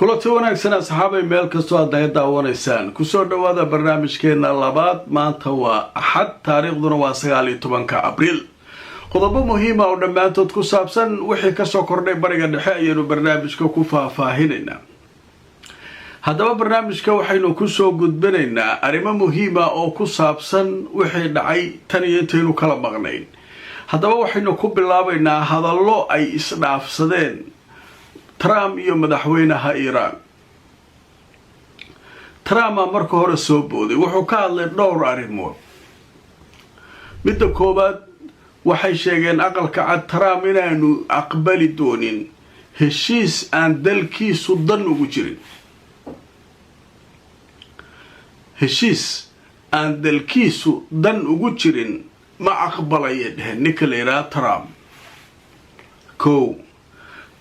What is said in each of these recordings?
Kulanti wanaagsan, asxaabay, meel kastoo aad naga daawanaysaan, kusoo dhawaada barnaamijkeena labaad. Maanta waa Axad, taariikhduna waa 19-ka Abriil. Qodobo muhiima oo dhammaantood ku saabsan wixii kasoo kordhay Bariga Dhexe ayaynu barnaamijka ku faahfaahinaynaa. Haddaba barnaamijka waxaynu kusoo gudbinaynaa arrimo muhiima oo ku saabsan wixii dhacay tan iyo intaynu kala maqnayn. Haddaba waxaynu ku bilaabaynaa hadallo ay isdhaafsadeen Trump iyo madaxweynaha Iiraan. Trumpa marka hore soo booday, wuxuu ka hadlay dhowr arrimood. Midda koowaad, waxay sheegeen Aqalka Cad Trump inaanu aqbali doonin heshiis aan dalkiisu dan ugu jirin. Heshiis aan dalkiisu dan ugu jirin ma aqbalaya, dheheen ninka la yidhaha Trump. Kow,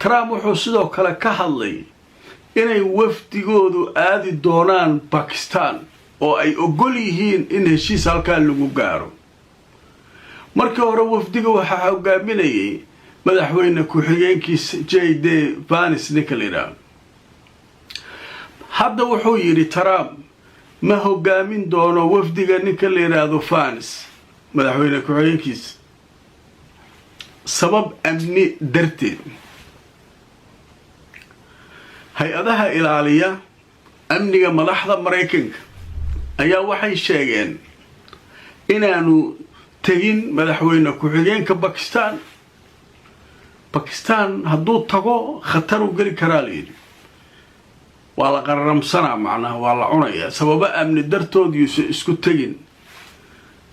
Trump wuxuu sidoo kale ka hadlay inay wafdigoodu aadi doonaan Bakistan oo ay ogol yihiin in heshiis halkaa lagu gaaro. Markii hore wafdiga waxaa hogaaminayay madaxweyne ku-xigeenkiisa J D Vance ninka la yidhaaho. Hadda wuxuu yidhi Trump ma hogaamin doono wafdiga ninka la yidhaahdo Vance, madaxweyne ku-xigeenkiisa, sabab amni darteed. Hay-adaha ilaaliya amniga madaxda Maraykanka ayaa waxay sheegeen inaanu tegin madaxweyne ku-xigeenka Bakistan. Bakistan hadduu tago khatar u geli karaa layidhi, waa la qararamsanaa, macnaha waa la cunayaa. Sababo amni dartood yuusan isku tegin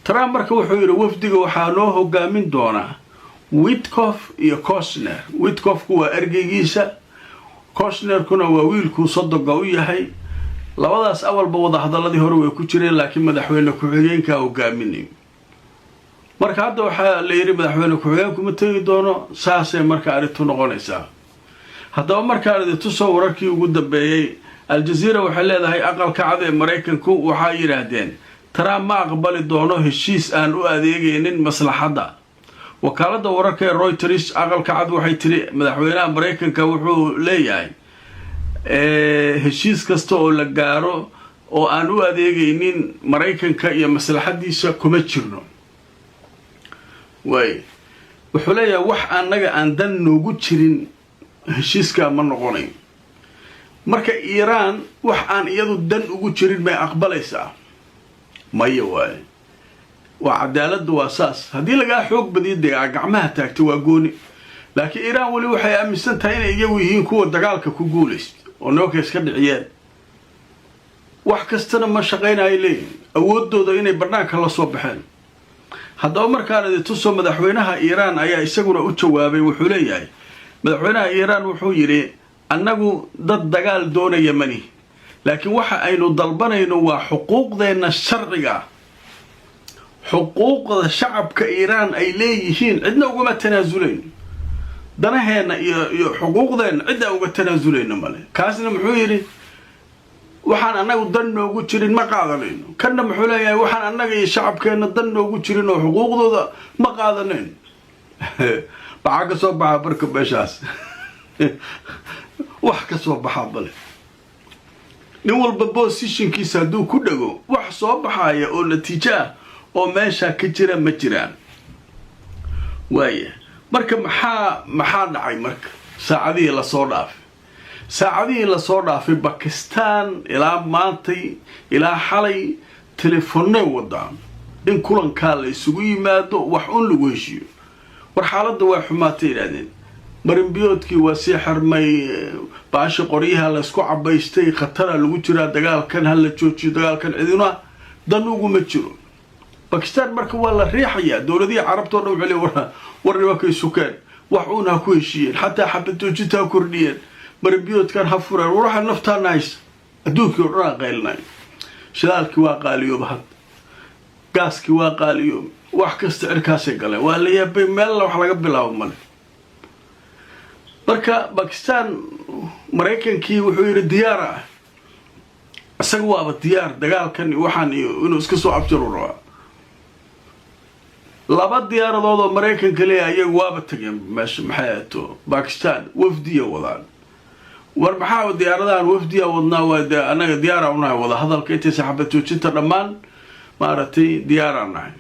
Trump. Marka wuxuu yidhi wafdiga waxaa noo hogaamin doonaa Witkoff iyo Kushner. Witkoffku waa ergeygiisa, Kushnerkuna waa wiilkuu sodoga u yahay. Labadaas awalba wadahadaladii hore way ku jireen, laakiin madaxweyne ku-xigeenkaa hogaaminayo. Marka hadda waxaa la yidhi madaxweyne ku-xigeenku ma tegi doono. Saasay marka arrintu noqonaysaa. Haddaba markaan idin tuso wararkii ugu dambeeyey, Al-Jaziira waxay leedahay Aqalka Cad ee Maraykanku waxay yidhaahdeen Trump ma aqbali doono heshiis aan u adeegaynin maslaxadda. Wakaaladda wararka ee Reuters, Aqalka Cad waxay tiri madaxweynaha Maraykanka wuxuu leeyahay heshiis kasta oo la gaaro oo aan u adeegaynin Maraykanka iyo maslaxaddiisa kuma jirno. Waay, wuxuu leeyahay wax annaga aan dan noogu jirin heshiiskaa ma noqonayo. Marka Iiraan wax aan iyadu dan ugu jirin may aqbalaysaa? Maya. Waaye, waa cadaaladda, waa saas. Haddii lagaa xoog badiyo, dee aa gacmaha taagta, waa gooni. Laakiin Iiraan weli waxay aaminsan tahay inay iyagu yihiin kuwa dagaalka ku guulaysta oo nimanka iska dhiciyeen. Wax kastana ma shaqaynayo leeyihin, awooddooda inay bannaanka la soo baxeen. Haddaba markaan idin tuso, madaxweynaha Iiraan ayaa isaguna u jawaabay. Wuxuu leeyahay madaxweynaha Iiraan, wuxuu yidhi: "Annagu dad dagaal doonaya mani, laakiin waxa aynu dalbanayno waa xuquuqdeenna sharciga. Xuquuqda shacabka Iiraan ay leeyihiin cidna ugama tanaasulayno. Danaheenna iyo xuquuqdeenna ciddaa uga tanaasulayno male." Kaasna muxuu yidhi? Waxaan annagu dan noogu jirin ma qaadanayno. Kanna muxuu leeyahay? Waxaan annaga iyo shacabkeenna dan noogu jirin oo xuquuqdooda ma qaadanayno. Maxaa ka soo baxa marka meeshaas? Wax ka soo baxaa bale. Nin walba positionkiisa hadduu ku dhego, wax soo baxaya oo natiijo ah oo meesha ka jira ma jiraan. Waaya, marka maxaa dhacay marka saacadihii lasoo dhaafay? Saacadihii lasoo dhaafay, Bakistan ilaa maantay, ilaa xalay, telefoonay wadaan in kulankaa la isugu yimaado, wax un lagu heshiiyo. War xaaladda waa xumaatay, yidhahdeen. Marinbiyoodkii waa sii xirmay, baashi qoryaha laysku cabaystay, khatara lagu jiraa, dagaalkan ha la joojiyo. Dagaalkan cidina dan uguma jiro Bakistan. Marka waa la riixayaa. Dowladihii Carabta o dhan waxay le war nimankay sukeen, wax uun ha ku heshiiyeen, xataa xabad joojinta ha kordhiyeen, marinbiyoodkan ha fureen. War waxaa naftaana haysa, adduunkii o dhan aan qaylinay. Shidaalkii waa qaaliyooba hadda, gaaskii waa qaaliyooba, wax kasta cirkaasay galeen. Waa la yaabay, meella wax laga bilaabo male. Marka Bakistan, Maraykankii wuxuu yidhi diyaar ah, isaga waaba diyaar dagaalkan waxaan iyo inuu iska soo abjaru rabaa. Laba diyaaradood oo Maraykanka leeyahay iyagu waaba tageen meesha, maxay ahato, Bakistan, wafdiya wadaan. War maxaa diyaaradahan wafdiya wadnaa? Waa de annaga diyaara unahay wadahadalka intaysa xabad joojinta dhammaan, maaragtay, diyaaraan nahay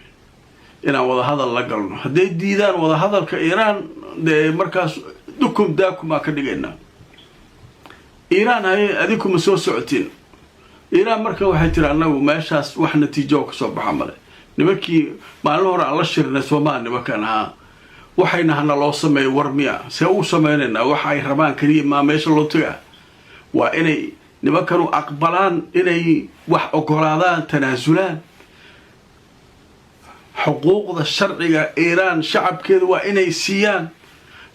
inaan wadahadal la galno. Hadday diidaan wadahadalka Iiraan, dee markaas dukum daakumaa ka dhigaynaa Iiraan. Haye, adinkuma soo socotiin Iiraan? Marka waxay tiri, annagu meeshaas wax natiijo kasoo baxa male. Nimankii maalin hore aan la shirnay soomaa, nimankan ahaa, waxayna hana loo sameeyo. War miya, see u sameynaynaa? Waxa ay rabaan keliya maa meesha loo tagaa? Waa inay nimankanu aqbalaan, inay wax ogolaadaan, tanaasulaan. Xuquuqda sharciga Iiraan shacabkeeda waa inay siiyaan.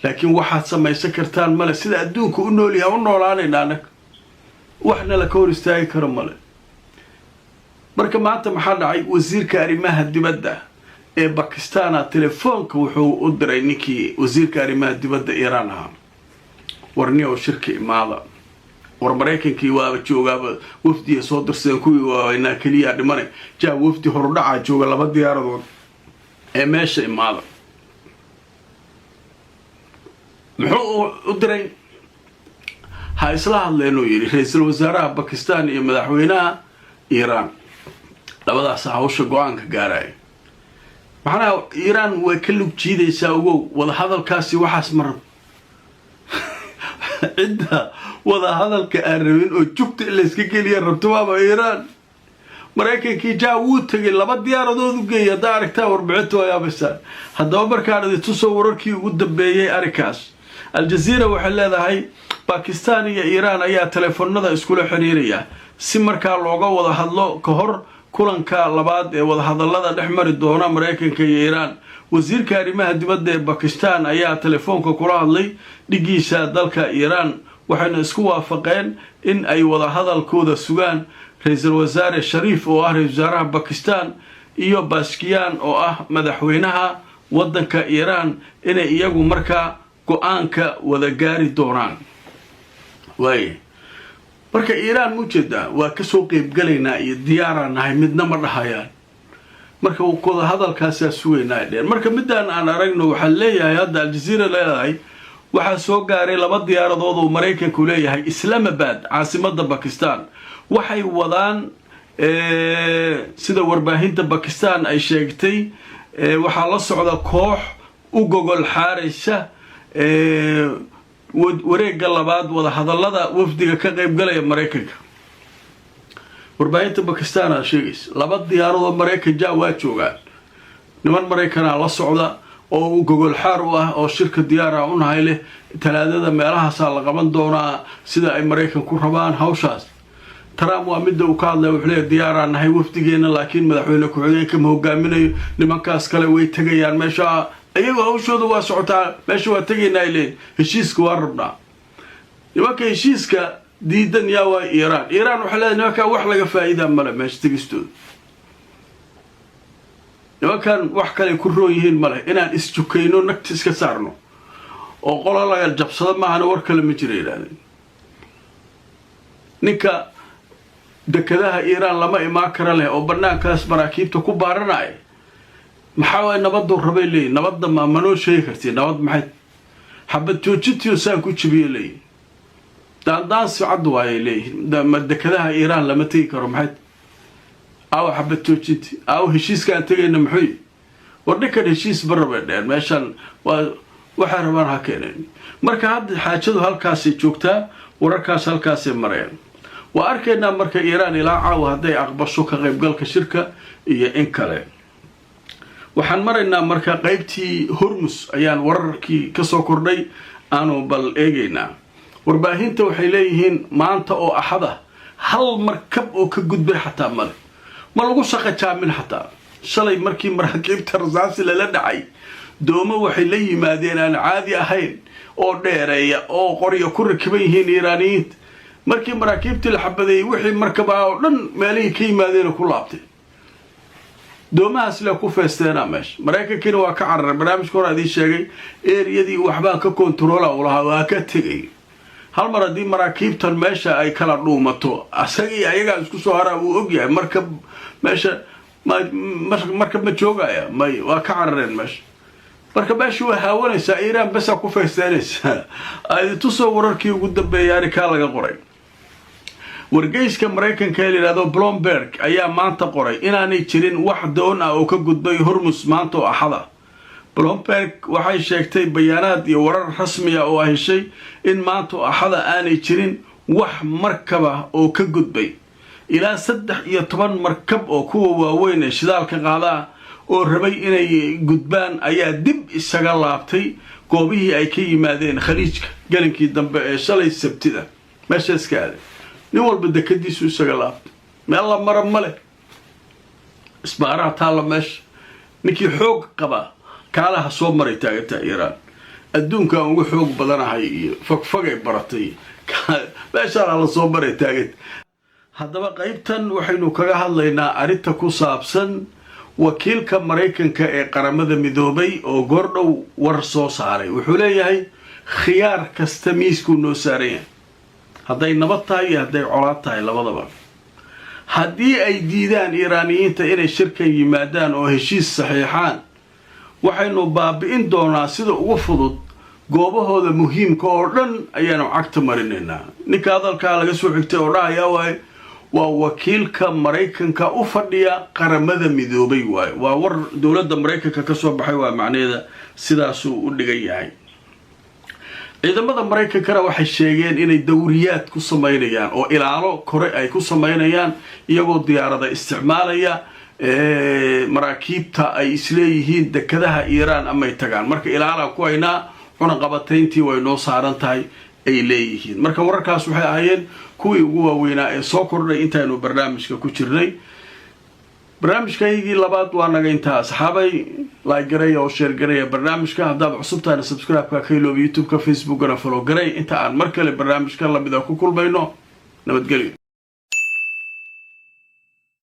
Laakiin waxaad samaysan kartaan male. Sida adduunka u noolyaha u noolaanayna, annaga waxna la ka hor istaagi karo male. Marka maanta maxaa dhacay? Wasiirka arrimaha dibadda ee Bakistana telefoonka wuxuu u diray ninkii wasiirka arrimaha dibadda Iiraan ahaa: "Warni oo shirka imaada. War Maraykankii waaba joogaaba, wafdiya soo dirsadeen, kuwii waaweynaa keliyaa dhimane. Jaa wafdi horudhacaa jooga, laba diyaaradood ee meesha imaada." Muxuu u diray? Ha isla hadleenuu yidhi ra-iisul wasaaraha Bakistan iyo madaxweynaha Iiraan. Labadaas hawsha go-aanka gaaraya. Macnaha Iiraan way ka lug jiidaysaa, ogow. Wadahadalkaasi waxaas ma rab. Cidda wadahadalka aan rabin oo jugta in layska geliya rabto waaba Iiraan. Maraykankii jaa wuu tegay, laba diyaaradood u geeyay. Haddaa aragtaa warbixinta, waa yaabaysaa. Haddaba markaan idin tuso wararkii ugu dambeeyey arrinkaas, Aljaziira waxay leedahay Bakistan iyo Iiraan ayaa teleefonada iskula xiriiraya si markaa looga wada hadlo ka hor kulanka labaad ee wadahadalada dhex mari doona Maraykanka iyo Iiraan. Wasiirka arrimaha dibadda ee Bakistan ayaa telefoonka kula hadlay dhigiisa dalka Iiraan, waxayna isku waafaqeen in ay wadahadalkooda sugaan ra-iisul wasaare Shariif oo ah ra-isul wasaaraha Bakistan iyo Pezeshkian oo ah madaxweynaha waddanka Iiraan, inay iyagu markaa go-aanka wada gaari doonaan. Waaye, marka Iiraan mujeedaa waa kasoo qeybgalaynaa iyo diyaaraan nahay midna ma dhahayaan. Marka wada hadalkaasaa sugaynaa ay dheheen. Marka midaan aan aragno, waxaan leeyahay hadda Aljaziira leedahay waxaa soo gaaray laba diyaaradood oo Maraykanku leeyahay Islamabad, caasimada Bakistan. Waxay wadaan, sida warbaahinta Bakistan ay sheegtay, waxaa la socda koox u gogol xaaraysa wareegga labaad wadahadallada wafdiga ka qaybgalaya Maraykanka. Warbaahinta Bakistan aa sheegaysa laba diyaaradoo Maraykan ja waa joogaan, niman Maraykanaa la socda oo gogol xaar u ah oo shirka diyaara unahay leh. Talaadada meelahaasaa la qaban doonaa sida ay Maraykan ku rabaan hawshaas. Trump waa midda uu ka hadlaya, wuxuu leeyahy diyaaraa nahay wafdigeena, laakiin madaxweyne ku-xigeenka ma hogaaminayo, nimankaas kale way tegayaan meesha, iyagoo hawshooda waa socotaa, meesha waa tegaynaa ay leeyihin, heshiiska waa rabnaa. Nimanka heshiiska diidan yaa waa Iiraan. Iiraan waxay leedahay nimankaan wax laga faa'iidaa male meesha tegistooda, nimankan wax kale ku roon yihiin male, inaan isjukayno, nagta iska saarno oo qola laga jabsado maahana, war kale ma jira, yidhahdeen. Ninka dekadaha Iiraan lama imaan kara leh oo banaankaas maraakiibta ku baaranaya, maxaa waay nabaduu rabay leeyihin? Nabadda ma manoo sheegi karti? Nabad maxay? Xabad joojintiyo saan ku jibiye leeyihin, daandaansi cad waayay leeyihin. Dekadaha Iiraan lama tegi karo, maxay? Aawa xabad joojinti? Aawa heshiiskaan tegayna? Muxuu war ninkan heshiis ma rabay dheen. Meeshan waa waxay rabaan ha keeneen. Marka hadda xaajadu halkaasay joogtaa, wararkaas halkaasay mareen. Waa arkaynaa marka Iiraan ilaa caawa hadday aqbasho ka qaybgalka shirka iyo in kale. Waxaan maraynaa marka qaybtii Hormus ayaan wararkii kasoo kordhay aanu bal eegaynaa. Warbaahinta waxay leeyihiin maanta oo Axada hal markab oo ka gudbay xataa male, ma lagu shaqajaamin xataa. Shalay markii maraakiibta rasaasi lala dhacay, doomo waxay la yimaadeen aan caadi ahayn oo dheereeya oo qoryo ku rakiban yihiin Iiraaniyiinta. Markii maraakiibtii la xabadeeyey, wixii markab ah oo dhan meelihii ka yimaadeen ku laabtay, doomahaas le ku feesteenaa meesha. Maraykankiina waa ka cararay. Barnaamijka hore idiin sheegay, eriyadii waxbaa ka kontaroola u lahaa, waa ka tegay. Hal mar haddii maraakiibtan meesha ay kala dhuumato, asagii ayagaa isku soo haraa, wuu ogyahay. Marka meesha markab ma joogaya may, waa ka carareen meesha. Marka meesha waa haawanaysaa, Iiraan basaa ku faysteynaysaa. Tusoo wararkii ugu dambeeyay arrinkaa laga qoray. Wargeyska Maraykanka ee la yidhahdo Bloomberg ayaa maanta qoray inaanay jirin wax doon ah oo ka gudbay Hormus maanta oo Axada. Bloomberg waxay sheegtay bayaanaad iyo warar rasmiya oo heshay in maanta oo Axada aanay jirin wax markaba oo ka gudbay. Ilaa 13 markab oo kuwa waaweyn ee shidaalka qaadaa oo rabay inay gudbaan ayaa dib isaga laabtay goobihii ay ka yimaadeen Khaliijka galinkii dambe ee shalay Sabtida. Meesha iska aaday, nin walba dekadiisu isaga laabtay. Meel la mara ma leh, isbaaraha taalla meesha. Ninkii xoog qaba kaalaha soo maray taagantaa Iiraan. Adduunkaan ugu xoog badanahay iyo fogfogay baratay, meeshaana la soo maray taaganta. Haddaba qaybtan waxaynu kaga hadlaynaa arrinta ku saabsan wakiilka Maraykanka ee Qaramada Midoobay oo goordhow war soo saaray. Wuxuu leeyahay khiyaar kasta miiskuu noo saaran yahay, hadday nabad tahay iyo hadday colaad tahay labadaba. Haddii ay diidaan Iiraaniyiinta inay shirkan yimaadaan oo heshiis saxiixaan, waxaynu baabi'in doonaa sida ugu fudud goobahooda muhiimka oo dhan ayaanu cagta marinaynaa. Ninka hadalkaa laga soo xigtay oo dhahayaa waaye waa wakiilka Maraykanka u fadhiya Qaramada Midoobay waaye. Waa war dowladda Maraykanka ka soo baxay, waa macnaheeda sidaasuu u dhigan yahay. Ciidamada Maraykankana waxay sheegeen inay dawriyaad ku samaynayaan oo ilaalo kore ay ku samaynayaan, iyagoo diyaarada isticmaalaya, maraakiibta ay isleeyihiin dekadaha Iiraan amay tagaan. Marka ilaalaa ku haynaa, cunaqabatayntii way noo saaran tahay, ay leeyihiin. Marka wararkaas waxay ahaayeen kuwii ugu waaweynaa ee soo kordhay intaaynu barnaamijka ku jirnay. Barnaamijkaygii labaad waa naga intaa, asxaabay. Like gareeya oo share gareeya barnaamijka. Haddaad cusub tahayna subscribe-ka ka iloobi, YouTube-ka, Facebookana follow garay. Inta aan mar kale barnaamijka lamida ku kulmayno, nabadgelyo.